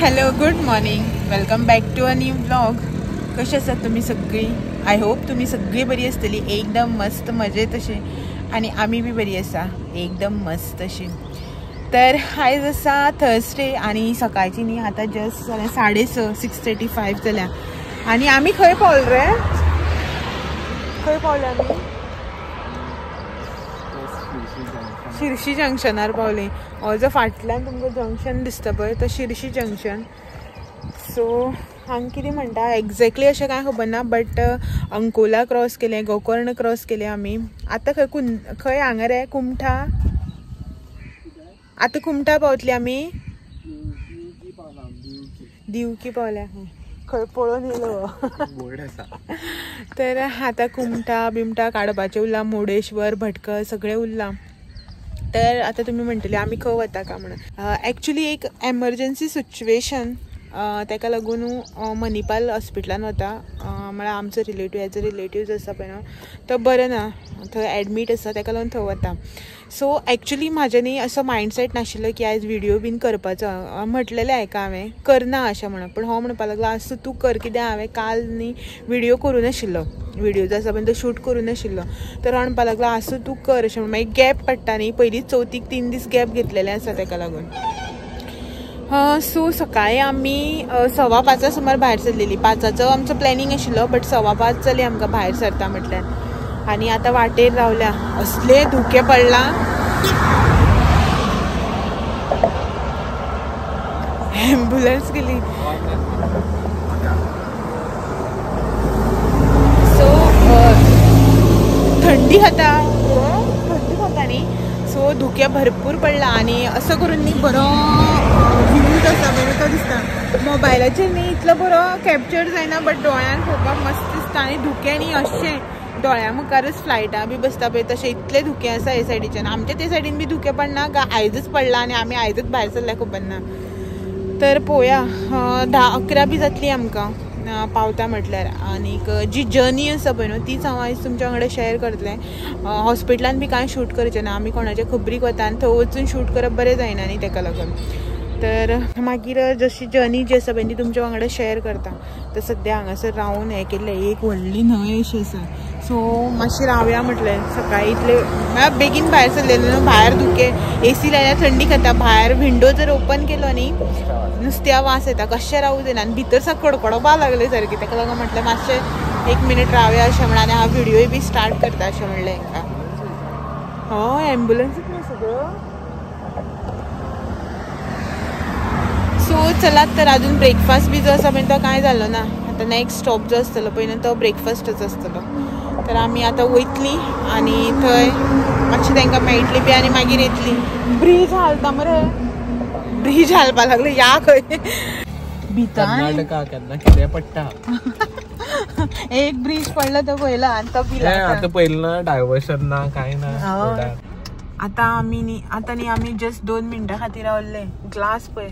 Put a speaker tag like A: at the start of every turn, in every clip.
A: Hello, good morning, welcome back to a new vlog. कशी आसात तुमी सगळी? I hope तुमी सगळी बरी आसतली, एकदम मस्त मजेत अशी, आनी आमी बी बरी आसा एकदम मस्त अशी. तर आयज आसा थर्सडे आनी सकाळची न्ही आतां जस्ट जाल्या 6:30, 6:35 जाल्या आनी आमी खंय पावले रे? खंय पावले आमी? शिरशी जंक्शनार पावली. हो जो फाटल्यान तुमकां जंक्शन दिसता पळय तो शिरशी जंक्शन. सो हांगा कितें म्हणटा एग्जॅक्टली अशें कांय खबर ना, बट अंकोला क्रॉस केलें, गोकर्ण क्रॉस केलें आमी. आतां खंय खंय हांगा रे कुमठा, आतां कुमठा पावतली आमी, दिवकी पावल्या, खंय पळोवन येयलो. तर आतां कुमठा बिमठा काडपाचें उरलां, मुर्डेश्वर भटकळ सगळें उरलां. तर आतां तुमी म्हणटले आमी खंय वता काय म्हणून. एक्चुली एक एमर्जन्सी सिच्युएशन, ताका लागून मणिपाल हॉस्पिटलान वता. म्हळ्यार आमचो रिलेटीव, एज अ रिलेटिव्ज आसा पळय न्हू, तो बरो ना, थंय एडमीट आसा, ताका लागून थंय वता. सो एक्चुली म्हाज्या न्ही असो मायंडसेट नाशिल्लो की आयज व्हिडियो बीन करपाचो. म्हटलेलें हाका हांवें करना अशें म्हणून, पूण हो म्हणपाक लागलो आसूं तूं कर, कित्याक हांवें काल न्ही व्हिडियो करूं नाशिल्लो, व्हिडियो जो आसा पळय तो शूट करूं नाशिल्लो. तर हो म्हणपाक लागलो आसूं तूं कर अशें म्हणून. मागीर गॅप पडटा न्ही, पयलींच चवथीक 3 दीस गॅप घेतलेले आसा ताका लागून. सो सकाळी आमी 5:15 सुमार भायर सरलेली. 5 आमचो प्लॅनिंग आशिल्लो, बट 5:15 जाली आमकां भायर सरता म्हटल्यार. आनी आतां वाटेर रावल्या, असले धुकें पडलां, एम्बुलन्स गेली. सो थंडी खाता, थंडी खाता न्ही, सो धुकें भरपूर पडलां. आनी असो करून न्ही बरो व्ह्यूज आसा बरो तो दिसता मोबायलाचेर न्ही इतलो बरो कॅप्चर जायना, बट दोळ्यान पळोवपाक मस्त दिसता. आनी धुकें न्ही अशें दोळ्या मुखारच फ्लायटां बी बसता पळय तशें इतलें धुकें आसा हे सायडीच्यान. आमच्या ते सायडीन बी धुकें पडना काय आयजच पडलां आनी आमी आयजच भायर सरल्या खबर ना. तर पळोवया 10-11 बी जातली आमकां पावता म्हटल्यार. आनीक जी जर्नी आसा पळय न्हू तीच हांव आयज तुमच्या वांगडा शेअर करतलें. हॉस्पिटलान बी कांय शूट करचें ना, आमी कोणाच्या खबरीक वता आनी थंय वचून शूट करप बरें जायना न्ही ताका लागून. तर मागीर जशी जर्नी जी आसा पळय ती तुमच्या वांगडा शेअर करता. तर सद्या हांगासर रावन हें केल्लें, एक व्हडली न्हंय अशी आसा, सो मातशें रावया म्हटलें. सकाळी इतले म्हळ्यार बेगीन भायर सरलेलें न्हू, भायर धुकें, एसी लायल्यार थंडी खाता, भायर विंडो जर ओपन केलो न्ही नुस्त्या वास येता, कशें रावूं जायना आनी भितर सामकें कडकडपाक लागलें सारकें. ताका लागून म्हटलें मातशें 1 मिनीट रावया अशें म्हणून, आनी हांव व्हिडियोय बी स्टार्ट करता अशें म्हणलें हांकां. हय एम्बुलन्सूच न्हू सगळ्यो. सो चलात तर अजून ब्रेकफास्ट बी जो आसा पळय तो कांय जालो ना. आतां नेक्स्ट स्टॉप जो आसतलो पळय न्हू तो ब्रेकफास्टच आसतलो. तर आमी आतां वयतली आनी थंय मातशें तांकां मेळटली बी आनी मागीर येतली. ब्रीज हालता मरे, ब्रीज हालपा लागले या खंय भितर
B: केन्ना कितें पडटा.
A: एक ब्रीज पडला तो पयला आनी तो बिल
B: आतां पयलें ना, डायवर्शन ना, कांय ना.
A: आतां आमी न्ही, आतां न्ही आमी जस्ट 2 मिनटां खातीर रावल्ले. ग्लास पळय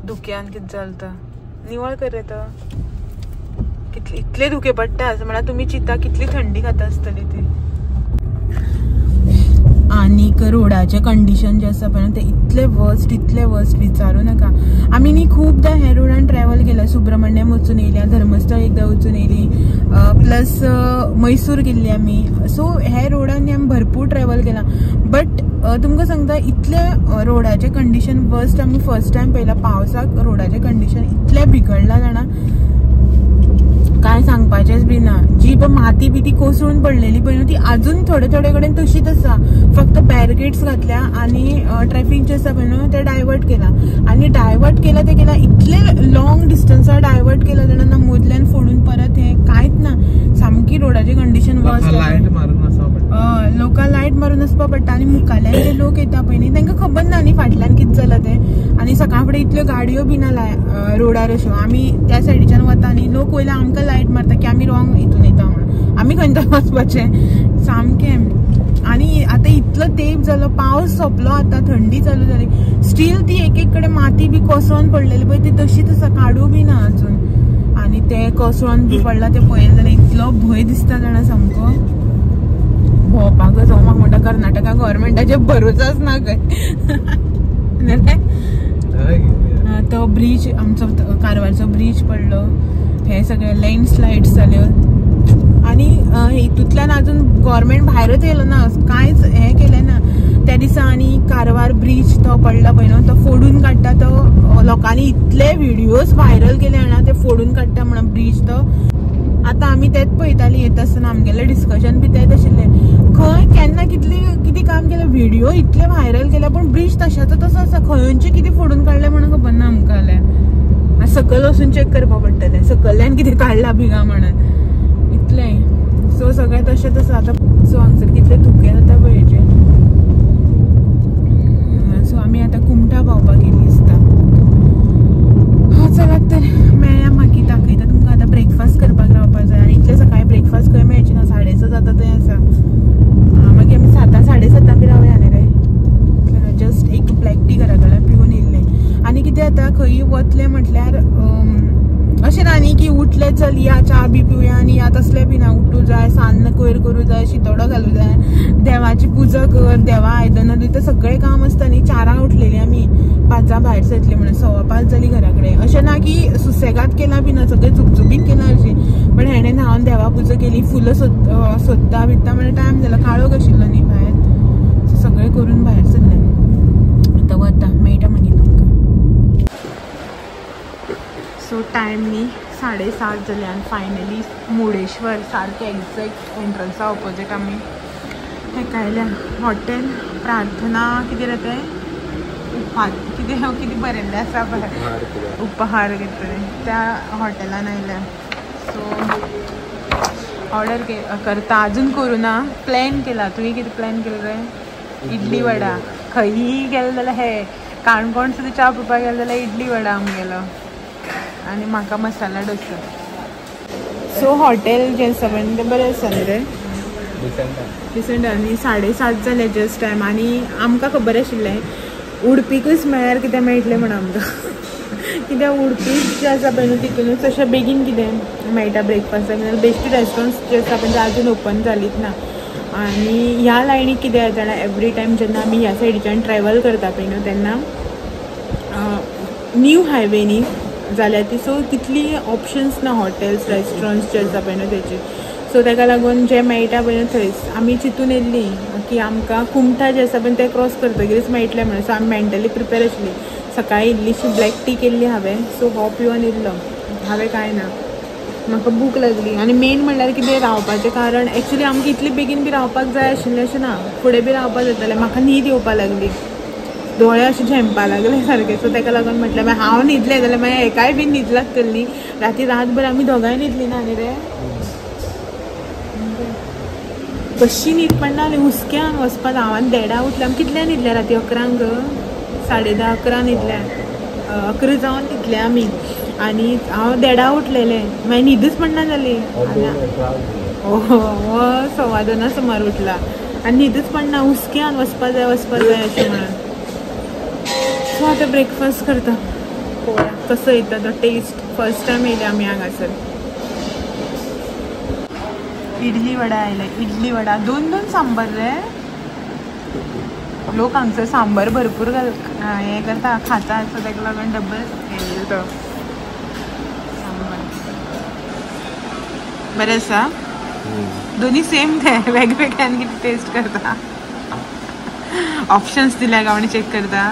A: धुक्यान कितें जाता, निवळ कर रे तो, कितले इतले धुके पडटा म्हळ्यार तुमी चिंता कितली थंडी खाता आसतली ती. आनीक रोडाचें कंडिशन जें आसा पळय तें इतलें वर्स्ट, इतलें वर्स्ट विचारूं नाका. आमी न्ही खुबदां हे रोडान ट्रॅवल केला, सुब्रमण्यम वचून येयल्या, धर्मस्थळ एकदां वचून येयली, प्लस मैसूर गेल्ली आमी. सो हे रोडान न्ही आमी भरपूर ट्रॅवल केला, बट तुमकां सांगता इतलें रोडाचें कंडिशन वर्स्ट आमी फर्स्ट टायम पळयलां. पावसाक रोडाचें कंडिशन इतलें बिगडलां जाणा, कांय सांगपाचेंच बी ना. जी पळय माती बी ती कोसळून पडलेली पळय न्हू ती आजून थोडे थोडे कडेन तशीच आसा, फक्त बॅरिकेड्स घातल्या आनी ट्रॅफिक जें आसा पळय न्हू तें डायवर्ट केलां. आनी डायवर्ट केलां तें केलां, इतलें लॉंग डिस्टन्सार डायवर्ट केलां जाणा, ना मदल्यान फोडून परत हें कांयच ना. सामकी रोडाचें कंडिशन वर्स्ट. लोकां लायट मारून वचपा पडटा. आनी मुखाल्यान जे लोक येता पळय न्ही तांकां खबर ना न्ही फाटल्यान कितें जालां तें. आनी सकाळ फुडें इतल्यो गाडयो बी ना रोडार अश्यो. आमी त्या सायडीच्यान वता न्ही, लोक वयल्यान आमकां लायट मारता की आमी रॉंग हितून येता म्हणून, आमी खंय तरी वचपाचें सामकें. आनी आतां इतलो तेंप जालो, पावस सोंपलो, आतां थंडी चालू जाली, स्टील ती एक एक कडेन माती बी कोसळोन पडलेली पळय ती तशीच आसा, काडूं बी ना अजून. आनी ते कोसळोन बी पडला तें पळयलें जाल्यार इतलो भंय दिसता जाणा सामको, भोंवपाकच. हांव म्हाका म्हणटा कर्नाटका गव्हर्मेंटाचेर भरोसाच ना खंय. तो ब्रीज आमचो कारवारचो ब्रीज पडलो, हे सगळे लँडस्लायड्स जाल्यो आनी हितूंतल्यान अजून गव्हर्मेंट भायरच येयलो ना, कांयच हें केलें ना त्या दिसा. आनी कारवार ब्रीज तो पडला पळय न्हू, तो फोडून काडटा, तो लोकांनी इतले व्हिडियोज व्हायरल केले जाणा, ते फोडून काडटा म्हणून ब्रीज तो. आतां आमी तेच पळयतालीं येता आसतना, आमगेलें डिस्कशन बी तेंच आशिल्लें, खंय केन्ना कितली कितें काम केलें, व्हिडियो इतले व्हायरल केले पूण ब्रीज तशाचो तसो आसा, खंयचे कितें फोडून काडलें म्हणून खबर ना आमकां. जाल्यार सकयल वचून चॅक करपाक पडटलें सकयल्यान कितें काडलां बिगा म्हणून, इतलें. सो सगळें तशें तसो आतां. सो हांगसर कितले धुकें जाता पळय. सो आमी आतां कुमठा पावपाक गेली दिसता. चलात तर मेळया मागीर, दाखयता तुमकां. आतां ब्रेकफास्ट करपाक रावपाक जाय आनी इतले सकाळी ब्रेकफास्ट खंय मेळची ना, 6:30 जाता थंय आसा. मागीर आमी 7 7:30 बी रावया न्ही रे. जस्ट एक ब्लॅक टी घरा कडेन पिवन येयल्लें. आनी कितें जाता खंय वतलें म्हटल्यार अशें ना न्ही की उठले चल या च्या बी पिवया आनी या, तसलें बी ना. उठूं जाय, सान्न कोयर करूं जाय, शितोडो घालूं जाय, देवाची पुजा कर, देवा आयदनां धुय, सगळें काम आसता न्ही. 4 उठलेली आमी, 5 भायर सरतली म्हणून 5:15 जाली घरा कडेन. अशें ना की सुसेगाद केलां बी ना, सगळें झुकझुकीत केलां अशें, पण हेणें न्हांवन देवा पुजा केली, फुलां सोदता बित्ता म्हणल्यार टायम जालो, काळोख आशिल्लो न्ही भायर. सो सगळें करून भायर सरलें. आतां वता, मेळटा मागीर तुमकां. सो टायम न्ही 7:30 जाले आनी फायनली मुर्डेश्वर सारकें एग्जॅक्ट एंट्रन्सा ऑपोजीट आमी हेका आयल्या हॉटेल प्रार्थना कितें रे तें उपहार कितें कितें बरयल्लें आसा पळय, उपहार कितें तरी, त्या हॉटेलान आयल्या. सो ऑर्डर करता, अजून करूं ना, प्लॅन केला. तुवें कितें प्लॅन केलें रे? इडली वडा. खंयी गेलें जाल्यार हे काणकोण सुद्दां च्या पिवपाक गेलें जाल्यार इडली वडा आमगेलो, आनी म्हाका मसाला डोसा. सो हॉटेल जें आसा पळय तें बरें आसा न्ही रे, डिसंट. आनी 7:30 जालें जस्ट टायम. आनी आमकां खबर आशिल्लें उडपीकूच मेळ्ळ्यार कितें मेळटलें म्हण आमकां, कित्याक उडपी जें आसा पळय न्हू तितूनच अशें बेगीन कितें मेळटा ब्रेकफास्टाक, नाल्यार बेश्टे रेस्टॉरंट्स जे आसा पळय ते आजून ओपन जालीच ना. आनी ह्या लायनीक कितें जाता जाणा, एवरी टायम जेन्ना आमी ह्या सायडीच्यान ट्रॅवल करता पळय न्हू तेन्ना न्यू हायवे न्ही जाल्यार ती, सो तितली ऑप्शन्स ना हॉटेल्स रेस्टॉरंट्स जे आसा पळय न्हू तेचे. सो ताका लागून जें मेळटा पळय न्हू थंयच आमी चिंतून येयल्ली की आमकां कुमठा जें आसा पळय तें क्रॉस करतकीरच मेळटलें म्हणून. सो आमी मेंटली प्रिपेर आशिल्ली. सकाळी इल्लीशी ब्लॅक टी केल्ली हांवें, सो हो पिवन येयल्लो हांवें, कांय ना, म्हाका भूक लागली. आनी मेन म्हणल्यार कितें रावपाचें कारण, एक्चुली आमकां इतले बेगीन बी रावपाक जाय आशिल्लें अशें ना, फुडें बी रावपाक जातालें. म्हाका न्हीद येवपाक लागली, दोळे अशे झेमपा लागले सारके. सो ताका लागून म्हटलें मागीर हांव न्हिदलें जाल्यार मागीर हेकाय बी न्हीद लागतली न्ही. राती रातभर आमी दोगांय न्हिदली ना न्ही रे, कशी न्हीद पडना आनी हुस्क्यान वचपाक. हांव आनी 1:30 उठलें. आमी कितल्या न्हिदल्या राती? 11 10:30 11 न्हिदल्या, 11 जावन न्हिदले आमी. आनी हांव 1:30 उठलेलें, मागीर न्हिदूच पडना जाली. हो 2:15 सुमार उठला आनी न्हिदूच पडना, हुस्क्यान वचपा जाय वचपा जाय अशें म्हणून. सो आतां ब्रेकफास्ट करता, पळोवया कसो येता तो टेस्ट. फर्स्ट टायम येयले आमी हांगासर. इडली वडा आयले, इडली वडा 2-2 सांबर रे. लोक हांगसर सांबर भरपूर हें करता, खाता, सो ताका लागून डबल हें तो सांबर बरें आसा. दोन्ही सेम ते, वेगवेगळ्यान कितें टेस्ट करता, ऑप्शन्स दिल्या काय म्हणून चॅक करता.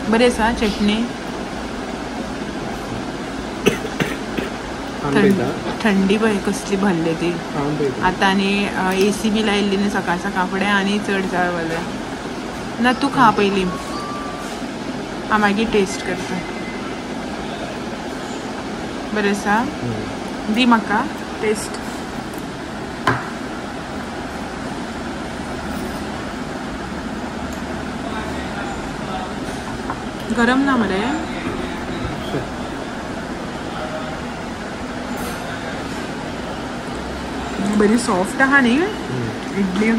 A: बरें आसा चटणी, थंडी पळय कसली भरली ती आतां. आनी एसी बी लायिल्ली न्ही सकाळ सकाळ फुडें आनी चड जाय जालें ना. तूं खा पयलीं, हांव मागीर टेस्ट करता. बरें आसा, दी म्हाका टेस्ट. गरम ना मरे? बरी सॉफ्ट आहा न्ही idli.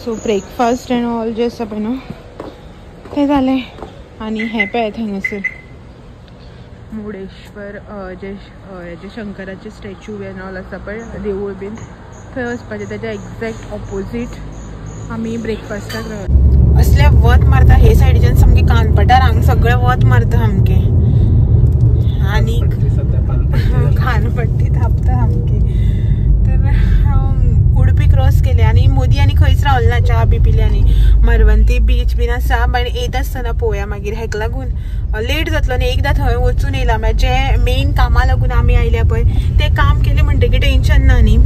A: So breakfast and all जे आसा पळय न्हू तें जालें. आनी हें पळय थंयसर मुर्डेश्वर जे हेजे शंकराचे स्टॅच्यू एंड ऑल आसा पळय, देवूळ बीन थंय वचपाचें तेज्या एग्जॅक्ट ऑपोजीट आमी ब्रेकफास्टाक रावले. असले वत मारता हे सायडीच्यान सामकें कानपटार हांगा सगळें वत मारता सामकें आनी खानपट्टी थापता सामकी. तर उडपी क्रॉस केले आनी मोदी आनी खंयच रावले ना, च्या बी पिली आनी मरवंती बीच बीन आसा बट येता आसतना पळोवया मागीर. हेका लागून लेट जातलो न्ही, एकदां थंय वचून येयला म्हळ्यार जे मेन कामा लागून आमी आयल्या पळय तें काम केलें म्हणटकीर टेंशन ना न्ही.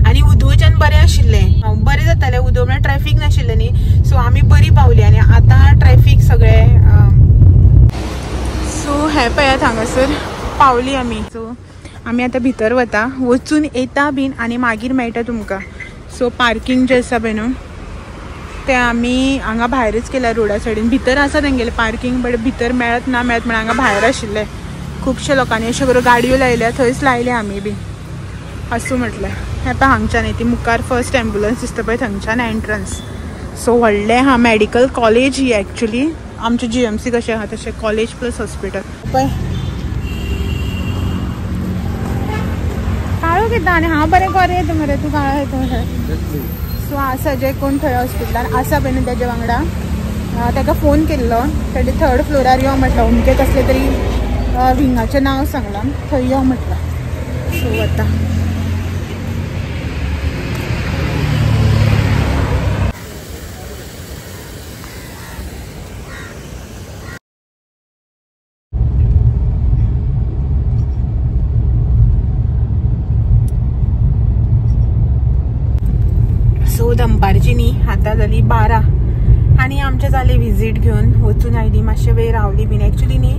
A: आनी उदोवच्यान बरें आशिल्लें, बरें जातालें उदो म्हळ्यार ट्रॅफीक नाशिल्लें न्ही, सो आमी बरी पावली. आनी आतां ट्रॅफीक सगळें. सो हें पळयात हांगासर पावली आमी. सो आमी आतां भितर वता, वचून येता बीन आनी मागीर मेळटा तुमकां. सो पार्किंग जें आसा पळय न्हू तें आमी हांगा भायरच केल्या रोडा सायडीन. भितर आसा तेंगेलें पार्किंग बट भितर मेळत ना मेळत म्हळ्यार हांगा भायर आशिल्लें. खुबशे लोकांनी अशें करून गाडयो लायल्या, थंयच लायल्या आमी बी. आसूं म्हटलें. हें पळय हांगच्यान ती मुखार फर्स्ट एम्बुलन्स दिसता पळय थंयच्यान एंट्रन्स. सो व्हडलें आहा मेडिकल कॉलेज ही एक्चुली, आमचें GMC कशें आहा तशें कॉलेज प्लस हॉस्पिटल. पळय काळो कितें आनी हांव बरें गोरें येता मरे, तूं काळो येता मरे. सो आसा जे कोण थंय हॉस्पिटलान आसा पळय न्हू तेज्या वांगडा ताका फोन केल्लो, तेणे थर्ड फ्लोरार यो म्हटलां, अमकें कसलें तरी विंगाचें नांव सांगलां, थंय यो म्हटलां. सो वता. दनपारची न्ही आतां जाली 12 आनी आमचें जालें विजीट घेवन वचून आयली, मातशें वेळ रावली बीन. एक्चुली न्ही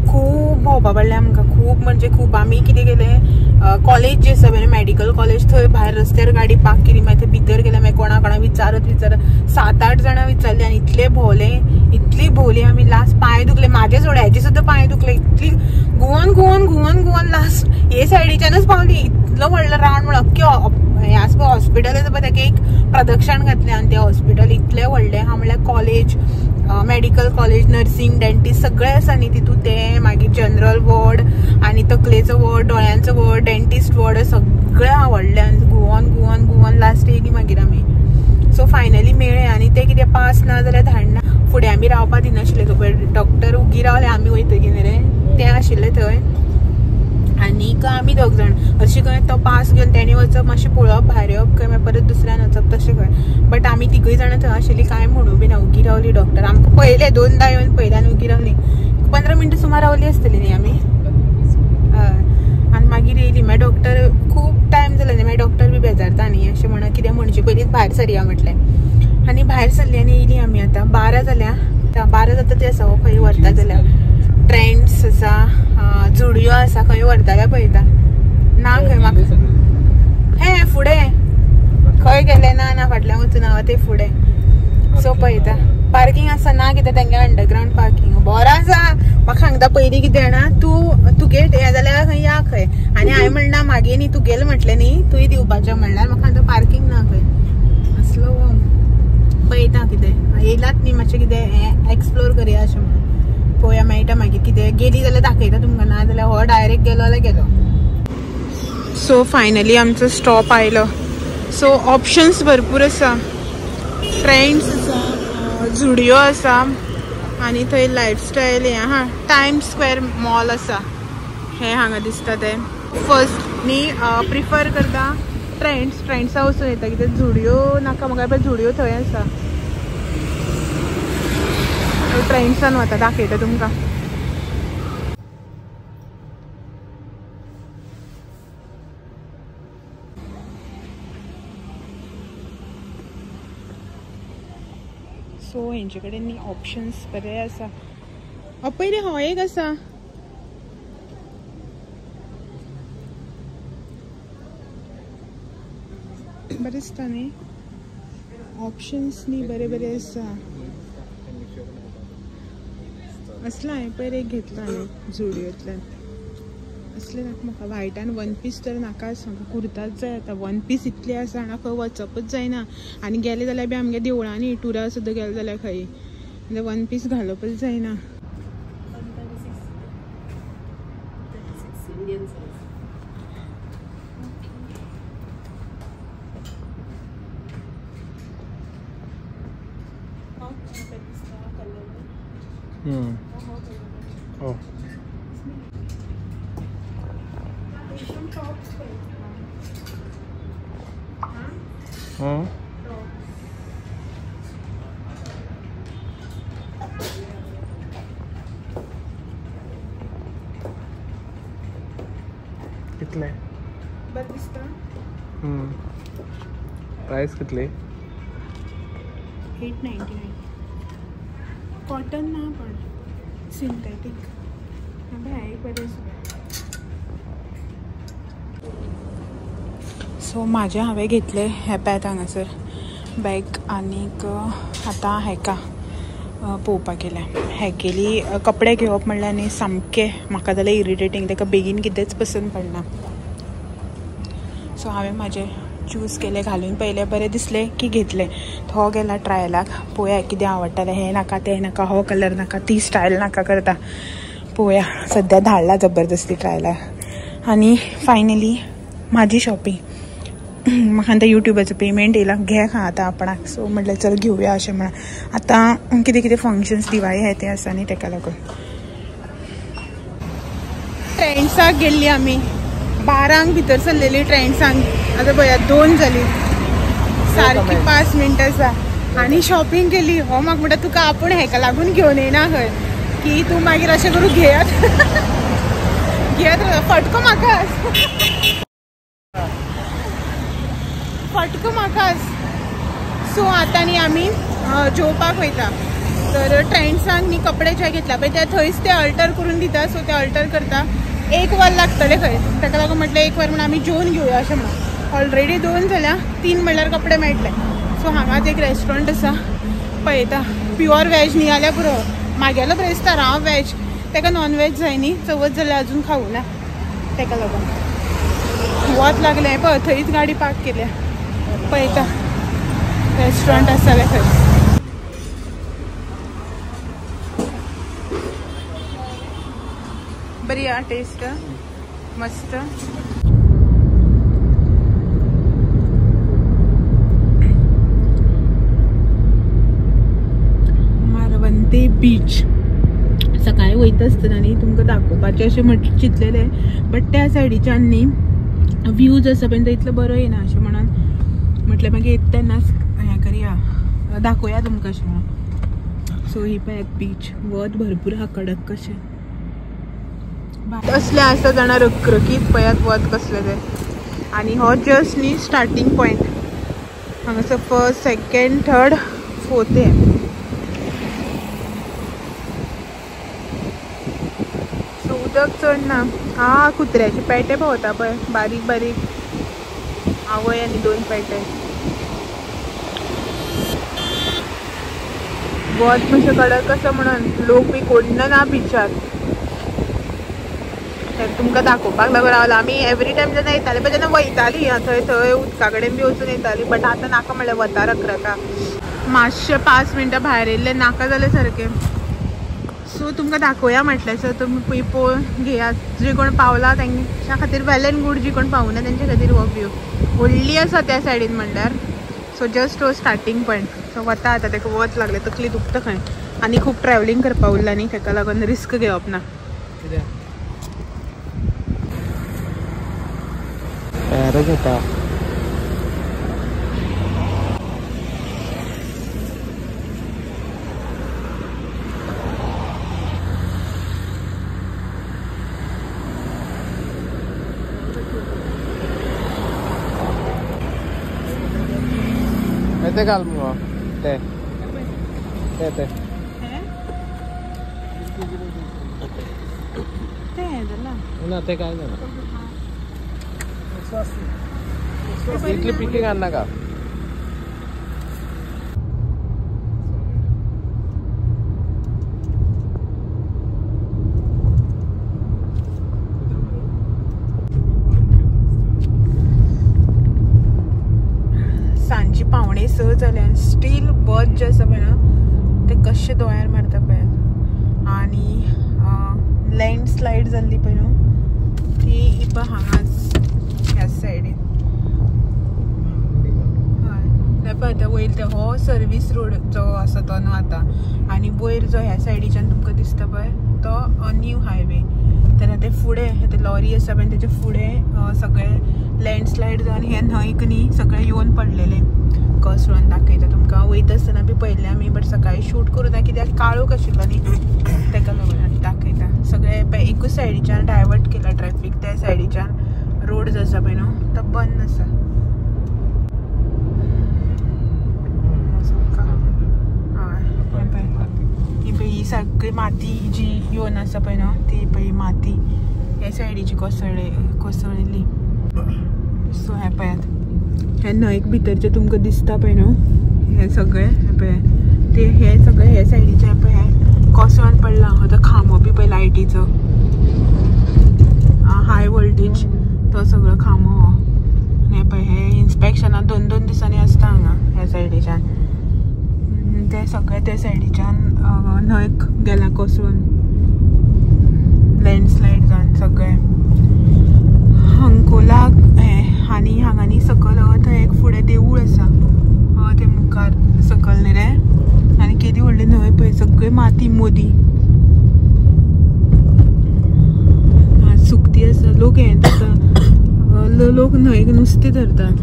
A: खूब भोंवपा पडलें आमकां, खूब म्हणजे खूब. आमी कितें केलें, कॉलेज जी आसा पळय मेडिकल कॉलेज थंय भायर रस्त्यार गाडी पार्क केली, मागीर थंय भितर गेले, मागीर कोणा कोणा विचारत विचारत 7-8 जाणां विचारली आनी इतले भोंवले, इतली भोंवली आमी लास्ट पांय दुखले, म्हाजे जोड्याचे सुद्दां पांय दुखले, इतली घुंवन घुंवन घुंवन घुंवन लास्ट हे सायडीच्यानूच पावली. इतलो व्हडलो रावंड म्हळ्यार अख्खे हें आसा पळय हॉस्पिटल आसा पळय ताका एक प्रदक्षण घातलें आनी तें हॉस्पिटल इतलें व्हडलें आहा म्हळ्यार college, medical college, nursing, dentist सगळें आसा न्ही तितून. तें मागीर जनरल वॉर्ड आनी तकलेचो वॉर्ड, दोळ्यांचो वॉर्ड, डेंटिस्ट वॉर्ड सगळें आहा व्हडलें. आनी घुंवन घुंवन घुंवन लास्ट येयली मागीर आमी. सो फायनली मेळ्ळें आनी तें कितें पास ना जाल्यार धाडना, फुडें आमी रावपा दिनाशिल्ले खबर, डॉक्टर उगी रावले आमी वयतकीर न्ही रे, तें आशिल्लें थंय. आनीक आमी दोग जाण अशें खंय तो पास घेवन तेणी वचप, मातशें पळोवप, भायर येवप खंय, मागीर परत दुसऱ्यान वचप तशें खंय. बट आमी तिगूय जाणां थंय आशिल्लीं, कांय म्हणू बी ना, उगी रावली. डॉक्टर आमकां पळयलें, 2दा येवन पळयलें आनी उगी रावली. 15 मिनटां सुमार रावली आसतली न्ही आमी. आनी मागीर येयली, मागीर डॉक्टर खूब टायम जालो न्ही, मागीर डॉक्टर बी बेजारता न्ही अशें म्हणून कितें म्हणचे पयलींच भायर सरया म्हटलें. आनी भायर सरली आनी येयली आमी. आतां 12 जाल्या, 12 जाता ते आसा हो खंय व्हरता जाल्यार ट्रेंड्स आसा, जुडियो आसा, खंय व्हरता जाल्यार पळयता ना खंय म्हाका हें फुडें खंय गेलें ना ना फाटल्यान वचून हांव तें फुडें. सो पळयता पार्किंग आसा ना कितें तेंगे अंडरग्रावंड पार्किंग बरो आसा. म्हाका सांगता पयलीं कितें जाणा तूं तुगे हें जाल्यार खंय या खंय, आनी हांवें म्हणना मागीर न्ही तुगेलें म्हटलें न्ही तुवें दिवपाचें म्हणल्यार म्हाका सांगता पार्किंग ना खंय असलो. पळयता कितें येयलात न्ही मातशें कितें एक्सप्लोर करया अशें म्हणून पळोवया मेळटा मागीर कितें गेली जाल्यार दाखयता तुमकां, ना जाल्यार हो डायरेक्ट गेलो जाल्यार गेलो. सो फायनली आमचो स्टॉप आयलो. सो ऑप्शन्स भरपूर आसा, ट्रेंड्स आसा, जुडियो आसा आनी थंय लायफस्टायल हें आहा, टायम्स स्क्वेअर मॉल आसा, हें हांगा दिसता तें. फर्स्ट न्ही प्रिफर करता ट्रेंड्स, ट्रेंड्सा वचून येता कित्याक जुडियो नाका म्हाका, पण जुडियो थंय आसा. ट्रेंड्सान वता दाखयता तुमकां. सो हेंचे कडेन न्ही ऑप्शन्स बरे आसा. पयलीं हो एक आसा, बरें दिसता न्ही, ऑप्शन्स न्ही बरे बरे आसा. असलो हांवें पयर एक घेतलो हांवें जुडियोंतल्यान, असलें नाका म्हाका व्हायटान वन पीस तर नाका आसा म्हाका, कुर्ताच जाय आतां. वन पीस इतले आसा जाणा खंय वचपच जायना, आनी गेले जाल्यार बी आमगे देवळांनी टुरा सुद्दां गेले जाल्यार खंय म्हणजे वन पीस घालपच जायना.
B: हो कितले
A: बरें दिसता.
B: प्राइस कितली?
A: 899. कॉटन ना पण सिंथेटिक. एक बरें. सो म्हाजें हांवें घेतलें हें पळयात हांगासर बॅग आनीक आतां हेका पळोवपाक गेलें. हेगेली कपडे घेवप म्हणल्यार न्ही सामकें म्हाका जाल्यार इरिटेटींग. ताका बेगीन कितेंच पसंत पडना. सो हांवें म्हाजें चूज केलें, घालून पळयलें, बरें दिसलें की घेतलें. तो गेला ट्रायलाक, पळोवया कितें आवडटालें. हें नाका तें नाका, हो कलर नाका, ती स्टायल नाका करता. पळोवया सद्या धाडला जबरदस्ती ट्रायलाक. आनी फायनली म्हाजी शॉपिंग. म्हाका आतां यूट्यूबाचो पेमेंट येयला, घे खा आतां आपणाक. सो म्हटलें चल घेवया अशें म्हणा. आतां कितें कितें फंक्शन्स दिवाळी आहाय ते आसा न्ही, तेका लागून. ट्रेंड्साक गेल्ली आमी 12 भितर सरलेली ट्रेंड्सांक. आतां पळया 2 जाली, सारकी 5 मिनटां आसा. आनी शॉपिंग केली. हो म्हाका म्हणटा तुका आपूण हेका लागून घेवन येयना खंय की तूं मागीर अशें करून घेयात घेयात. फटको म्हाकाच, फटको म्हाकाच. सो आतां न्ही आमी जेवपाक वयता. तर ट्रेंड्सांक न्ही कपडे जे घेतला पळय ते थंयच ते अल्टर करून दिता. सो ते अल्टर करता. 1 वर लागतलें खंय, ताका लागून म्हटलें 1 वर म्हणून आमी जेवन घेवया अशें म्हणून. ऑलरेडी 2 जाल्या, 3 म्हणल्यार कपडे मेळटले. सो हांगाच एक रेस्टॉरंट आसा, पळयता. प्युअर वेज न्ही जाल्यार पुरो. म्हागेलो ब्रेस्तार हांव वेज, ताका नॉन वेज जाय न्ही. चवथ जाल्यार अजून खावूं ना, ताका लागून वत लागलें. पळय थंयच गाडी पार्क केल्या. पळयता रेस्टॉरंट आसा जाल्यार थंय. बरी आ टेस्ट, मस्त. मारवंते बीच. सकाळी वयता आसतना न्ही तुमकां दाखोवपाचें अशें म्हट चिंतलेलें, बट त्या सायडीच्यान न्ही व्यूज आसा पळय तो इतलो बरो येना अशें म्हणून म्हटलें मागीर येता तेन्नाच हें करया, दाखोवया तुमकां अशें म्हणून. सो ही पळयात बीच, वत भरपूर आहा, कडक कशें असलें आसा जाणा, रखरखीत. पळयात वत कसलें तें. आनी हो जस्ट न्ही स्टार्टींग पॉयंट. हांगासर फर्स्ट, सेकेंड, थर्ड, फोर्थ हें. सो उदक चड ना. हा कुत्र्याचे पेटे भोंवता पळय, बारीक बारीक. आवय आनी 2 पेटे. वत मातशें कडक आसा म्हणून लोक बी कोण ना बिचार. तुमकां दाखोवपाक लागून रावला. आमी एवरी टायम जेन्ना येताली पळय तेन्ना वयताली थंय थंय उदका कडेन बी वचून येताली, बट आतां नाका म्हणलें वता रखरखा. मातशें 5 मिनटां भायर येयल्लें नाका जालें सारकें. सो तुमकां दाखोवया म्हटलें. सो तुमी पळोवन घेयात. जे कोण पावला तेंच्या खातीर वेल एंड गूड, जी कोण पावना तेंच्या खातीर हो व्यू व्हडली आसा त्या सायडीन म्हणल्यार. सो जस्ट हो स्टार्टींग पॉयंट. सो वता आतां ताका वत लागलें, तकली दुखता खंय. आनी खूब ट्रॅवलिंग करपा उरला न्ही, ताका लागून रिस्क घेवप ना.
B: घेता ते घाल मुगो ते ते ते ना ते काय जाणा इतली पिकी घाल नाका.
A: सांजची 5:45 जाल्या, स्टील वत जें आसा पळय ना तें कशें दोळ्यार मारता पळयात. आनी लँडस्लायड जाल्ली पळय न्हू ती इपा हांगाच ह्या सायडीन. हय, हे पळय आतां वयर ते हो सर्वीस रोड जो आसा तो न्हू आतां, आनी वयर जो ह्या सायडीच्यान तुमकां दिसता पळय तो न्यू हायवे. तर ते फुडें ते लॉरी आसा पळय तेच्या फुडें सगळे लँडस्लायड जावन हे न्हंयक न्ही सगळे येवन पडलेले. कोसळून दाखयता तुमकां. वयता आसतना बी पळयल्ले आमी, बट सकाळी शूट करूं ना कित्याक काळोख आशिल्लो न्ही तेका लागून. दाखयता सगळे पळय एकूच सायडीच्यान डायवर्ट केला ट्रॅफीक, त्या सायडीच्यान रोड जो आसा पळय न्हू तो बंद आसा. ही पळय ही सगळी माती जी येवन आसा पळय न्हू ती पळय माती ह्या सायडीची कोसळिल्ली. सो हें पळयात हे न्हंयक भितरचें तुमकां दिसता पळय न्हू हें सगळें हें पळय ते हे सगळें हे सायडीचें पळय हें कोसळून पडलां. हो तो खांबो बी पळय लायटीचो हाय वोल्टेज तो सगळो खांबो हो. आनी हें पळय हें इन्स्पेक्शनाक 2-2 दिसांनी आसता हांगा ह्या सायडीच्यान. ते सगळे त्या सायडीच्यान न्हंयक गेला कोसळून लँडस्लायड जावन सगळें. अंकोलाक हें आनी हांगा न्ही सकयल थंय एक फुडें देवूळ आसा तें मुखार सकयल न्ही रे. आनी केदी व्हडली न्हंय पळय सगळी माती मोदी सुकती आसा. लोक हें जाता लोक न्हंयक नुस्तें धरतात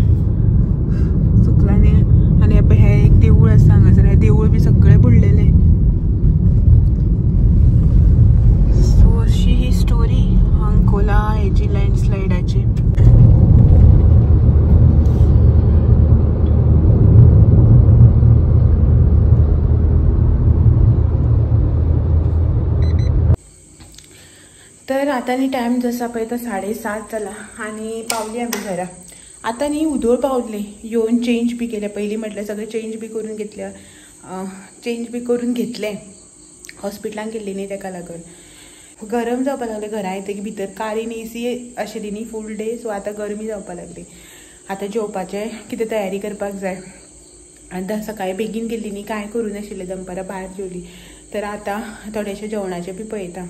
A: सुकला न्ही. आनी हें पळय हें एक देवूळ आसा हांगासर, हें देवूळ बी सगळें बुडलेलें. सो अशी ही स्टोरी अंकोला हेजी लँडस्लायडाची. तर आतां न्ही टायम जो आसा पळय तो 7:30 जाला आनी पावली आमी घरा. आतां न्ही उदोळ पावली येवन चेंज बी केलें. पयलीं म्हटल्यार सगळें चेंज बी करून घेतलें, चेंज बी करून घेतलें. हॉस्पिटलान गेल्ली न्ही तेका लागून गरम जावपाक लागलें. घरा येतकीर भितर कारीन एसी आशिल्ली न्ही फूल डे, सो आतां गरमी जावपाक लागली. आतां जेवपाचें कितें तयारी करपाक जाय. आनी सकाळीं बेगीन गेल्ली न्ही कांय करूं नाशिल्लें, दनपारां भायर जेवली. तर आतां थोडेशें जेवणाचें बी पळयता.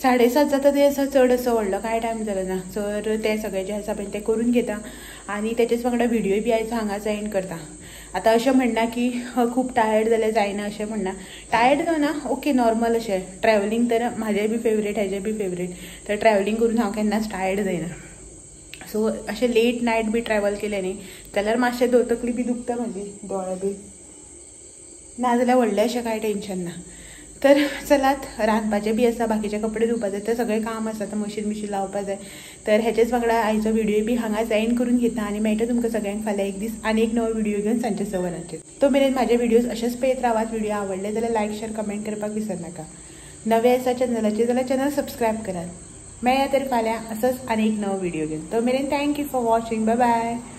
A: 7:30 जाता ते आसा, चड असो व्हडलो कांय टायम जालो ना. तर तें सगळें जें आसा पळय तें करून घेता आनी तेचेच वांगडा व्हिडियो बी आयज हांगाच एंड करता. आतां अशें म्हणना की खूब टायर्ड जाल्यार जायना अशें म्हणना, टायर्ड जावना ओके नॉर्मल अशें. ट्रॅवलिंग तर म्हाजें बी फेवरेट हेजें बी फेवरेट, तर ट्रॅवलिंग करून हांव केन्नाच टायर्ड जायना. सो अशें लेट नायट बी ट्रॅवल केलें न्ही जाल्यार मातशें तकली बी दुखता म्हाजी, दोळे बी, नाजाल्यार व्हडलें अशें कांय टेंशन ना. तर चलात रांदपाचें बी आसा, बाकीचे कपडे धुवपाक जाय, ते सगळें काम आसा, आतां मशीन बिशीन लावपाक जाय. तर हेचेच वांगडा आयचो व्हिडियो बी हांगाच एंड करून घेता आनी मेळटा तुमकां सगळ्यांक फाल्यां एक दीस आनी एक नवो व्हिडियो घेवन सांजचे 6 वरांचेर. तो मेरेन म्हाजे व्हिडियोज अशेच पळयत रावात. व्हिडिओ आवडले जाल्यार लायक शेअर कमेंट करपाक विसरनाका. नवे आसा चॅनलाचेर जाल्यार चॅनल सबस्क्रायब करात. मेळया तर फाल्यां असोच आनी एक नवो व्हिडियो घेवन. तो मेरेन thank you for watching. Bye bye.